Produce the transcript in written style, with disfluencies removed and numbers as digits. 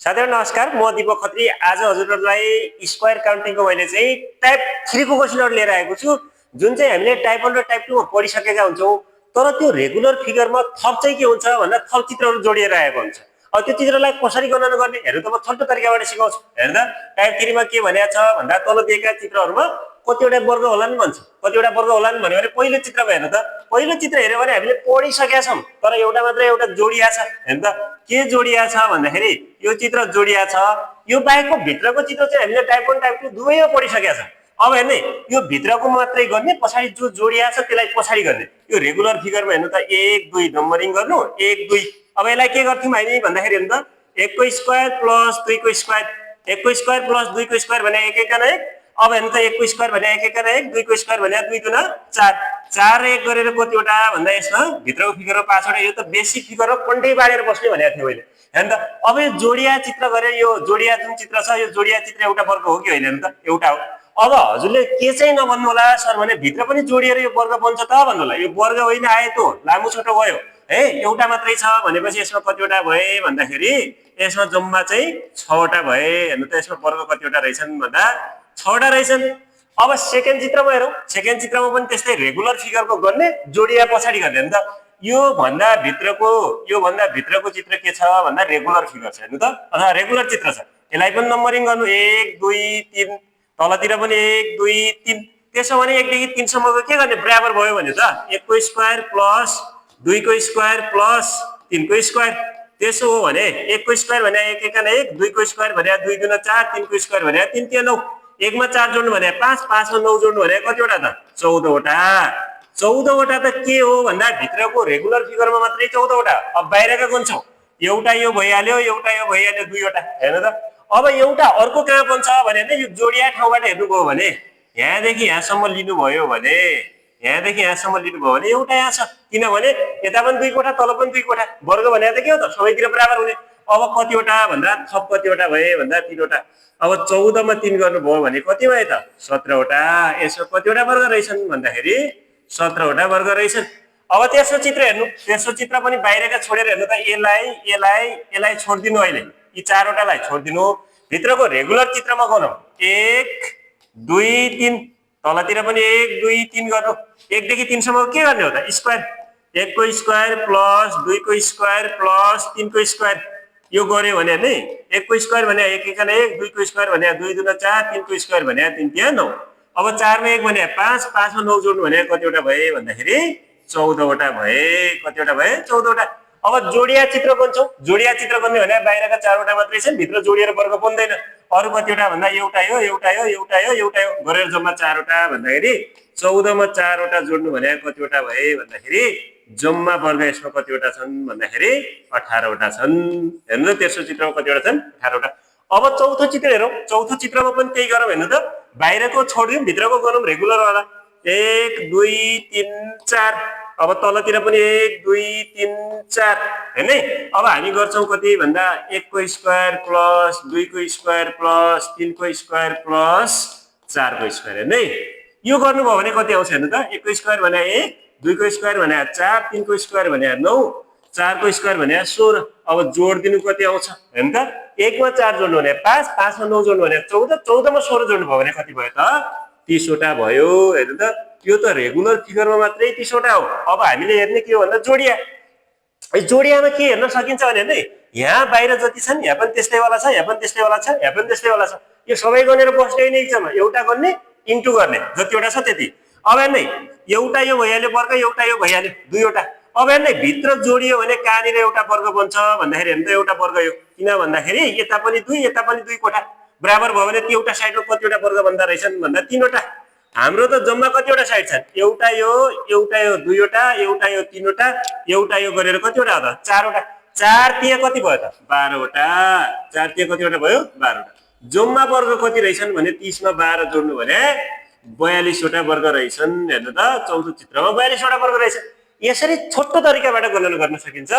साथीहरु नमस्कार, म दीपक खत्री। आज हजुरहरुलाई स्क्वायर काउन्टिङको मैले चाहिँ टाइप 3 को क्वेशनहरु लिएर आएको छु, जुन चाहिँ हामीले टाइप 1 र टाइप 2 मा पढिसकेका हुन्छौं। तर त्यो रेगुलर फिगरमा थप चाहिँ के हुन्छ भन्दा थप चित्रहरु जोडिएर आएको हुन्छ। अब त्यो चित्रलाई कसरी गणना गर्ने हेर्नु त म छल्टो तरिकाबाट सिकाउँछु। हेर्दा टाइप 3 मा के भनेको छ भन्दा तल दिएका चित्रहरुमा कतिवटा वर्ग होलान् भन्छ। कतिवटा वर्ग होलान् भन्यो भने पहिलो चित्रमा हेर्नु त। पहिलो चित्र हेर्यो भने हामीले पढिसकेका छौं, तर एउटा मात्र एउटा जोडिया छ। हेर्नु त के जोडिया छ भन्दाखेरि यो चित्र जोडिया छ। यो बाहेकको भित्रको चित्र चाहिँ हामीले टाइप 1 टाइप 2 दुवैमा पढिसकेका छौं। अब हेर्ने यो भित्रको मात्रै गर्ने, पछाडी जो जोडिया छ त्यसलाई पछाडी गर्ने। यो रेगुलर फिगरमा हेर्नु त 1 2 नम्बरिङ गर्नु 1 2। अब यसलाई के गर्थ्यौं हामी भन्दाखेरि हेर्नु त 1 को स्क्वायर प्लस 2 को स्क्वायर, 1 को स्क्वायर प्लस 2 को स्क्वायर भने 1 1 का 1। अब हेर्नु त 1 को स्क्वायर भने 1 1 का 1, 2 को स्क्वायर भने 2 दुना 4। 4 1 गरेर कतिवटा भन्दा यसमा भित्रको फिगरमा 5 वटा। यो त बेसिक फिगर हो, पण्डै बाडेर बस्ने भनेको थिए मैले। हेर्नु त अब यो जोडिया चित्र गरे, यो जोडिया जुन चित्र छ यो जोडिया चित्र एउटा वर्ग हो कि होइन? हेर्नु त एउटा हो। अब हजुरले के चाहिँ नभन्नु होला सर भने भित्र पनि जोडिएर यो वर्ग बन्छ त भन्नु होला। यो वर्ग होइन आयत हो, लामो छोटो भयो है। एउटा मात्रै छ भनेपछि यसमा कतिवटा भए भन्दाखेरि यसमा जम्मा चाहिँ 6 वटा भए। हेर्नु त यसमा वर्ग कतिवटा रहेछन् भन्दा 6 वटा रहेछन्। अब सेकेन्ड चित्रमा हेरौं। सेकेन्ड चित्रमा पनि त्यस्तै रेगुलर फिगरको गर्ने, जोडिया पछाडी गर्ने। हेर्नु त यो भन्दा भित्रको चित्र के छ भन्दा रेगुलर फिगर छ। हेर्नु त अथवा रेगुलर चित्र छ। यसलाई पनि नम्बरिङ गर्नु 1 2 3, तलतिर पनि 1 2 3। त्यसो भने 1 देखि 3 सम्मको के गर्ने बराबर भयो भने त 1 को स्क्वायर प्लस 2 को स्क्वायर प्लस 3 को स्क्वायर। त्यसो हो भने 1 को स्क्वायर भने 1 1 का 1, 2 को स्क्वायर भने 2 दुना 4, 3 को स्क्वायर भने 3 3 9। 1 मा 4 जोड्नु भने 5, 5 मा 9 जोड्नु भने कतिवटा त 14 वटा। 14 वटा त के हो भन्दा भित्रको रेगुलर फिगरमा मात्रै 14 वटा। अब बाहिरका गुन्छौ एउटा यो भइहाल्यो, एउटा यो भइहाल्यो, 2 वटा। हेर्नु त अब एउटा अर्को कहाँ बन्छ भने यो जोडिया ठाउँबाट हेर्नुभयो भने यहाँदेखि यहाँसम्म लिनुभयो भने यहाँदेखि यहाँसम्म लिनुभयो भने एउटा यहाँ छ। किनभने यता पनि 2 कोठा तल पनि 2 कोठा। वर्ग भने त के हो त सबैतिर बराबर हुने। अब कतिवटा भन्दा थप कतिवटा भए भन्दा 3 वटा। अब 14 मा 3 गर्नुभयो भने कति भयो त 17 वटा। यसमा कतिवटा वर्ग रहेछन् भन्दाखेरि 17 वटा वर्ग रहेछन्। अब तेस्रो चित्र हेर्नु। तेस्रो चित्र पनि बाहिरका छोडेर हेर्नु त यसलाई छोड्दिनु। अहिले यी 4 वटालाई छोड्दिनु। भित्रको रेगुलर चित्रमा गरौँ 1 2 3, तलतिर पनि 1 2 3 गर्नु। 1 देखि 3 सम्म के गर्ने हो त स्क्वायर। 1 को स्क्वायर प्लस 2 को स्क्वायर प्लस 3 को स्क्वायर। यो गर्यो भने नि 1 को स्क्वायर भने 1 1 का 1, 2 को स्क्वायर भने 2 दुना 4, 3 को स्क्वायर भने 3 3 9। अब 4 मा 1 भने 5, 5 मा 9 जोड्नु भने कतिवटा भए भन्दाखेरि 14 वटा भए। कतिवटा भए 14 वटा। अब जोडिया चित्र बन्छौ। जोडिया चित्र बन्ने भने बाहिरका 4 वटा मात्रै छन्, भित्र जोडिएर वर्ग बन्दैन। अरु कतिवटा भन्दा एउटा यो एउटा यो एउटा यो एउटा यो गरेर जम्मा 4 वटा भन्दाखेरि 14 मा 4 वटा जोड्नु भने कतिवटा भए भन्दाखेरि जम्मा वर्ग यसमा कतिवटा छन् भन्दाखेरि 18 वटा छन्। हेर्नु त तेस्रो चित्रमा कतिवटा छन् 18 वटा। अब चौथो चित्र हेरौं। चौथो चित्रमा पनि त्यही गरौँ। हेर्नु त बाहिरको छोड्दियौं, भित्रको गरौँ रेगुलर वाला। 1 2 3 4। अब तलतिर पनि 1 2 3 4 हैन। अब हामी गर्छौं कति भन्दा 1 को स्क्वायर प्लस 2 को स्क्वायर प्लस 3 को स्क्वायर प्लस 4 को स्क्वायर हैन। यो गर्नुभयो भने कति आउँछ हेर्नु त 1 को स्क्वायर भने 1, 2 को स्क्वायर भने 4, 3 को स्क्वायर भने 9, 4 को स्क्वायर भने 16। अब जोड दिनु कति आउँछ हेर्नु त 1 मा 4 जोड्नु भने 5, 5 मा 9 जोड्नु भने 14, 14 मा 16 जोड्नु भयो भने कति भयो त 30 वटा भयो। हेर्नु त यो त रेगुलर फिगरमा मात्रै 30 वटा हो। अब हामीले हेर्ने के हो भन्दा जोडिया। जोडियामा के हेर्न सकिन्छ भने हेर्नु यहाँ बाहिर जति छन् यहाँ पनि त्यस्तै वाला छ, यहाँ पनि त्यस्तै वाला छ, यहाँ पनि त्यस्तै वाला छ। यो सबै गनेर बस्दै नै छ। एउटा गर्ने इन्टु गर्ने जतिवटा छ त्यति। अब हेर्नु एउटा यो भइहाल्यो वर्ग, एउटा यो भइहाल्यो 2 वटा। अब हेर्नु भित्र जोडियो भने कहाँनिर एउटा वर्ग बन्छ भन्दाखेरि हेर्नु त एउटा वर्ग यो। किन भन्दाखेरि यता पनि 2 यता पनि 2 कोठा बराबर भयो भने त्यो एउटा साइडमा कतिवटा वर्ग बन्दा रहेछन् भन्दा 3 वटा। हाम्रो त जम्मा कतिवटा साइड छन् एउटा यो 2 वटा, एउटा यो 3 वटा, एउटा यो गरेर कतिवटा हो त 4 वटा। 4 तिया कति भयो त 12 वटा। 4 तिया कतिवटा भयो 12 वटा। जम्मा वर्ग कति रहेछन् भने 30 मा 12 जोड्नु भने 42 वटा वर्ग रहेछन्। हेर्नु त चौथो चित्रमा 42 वटा वर्ग रहेछ। यसरी छोटो तरिकाबाट गणना गर्न सकिन्छ।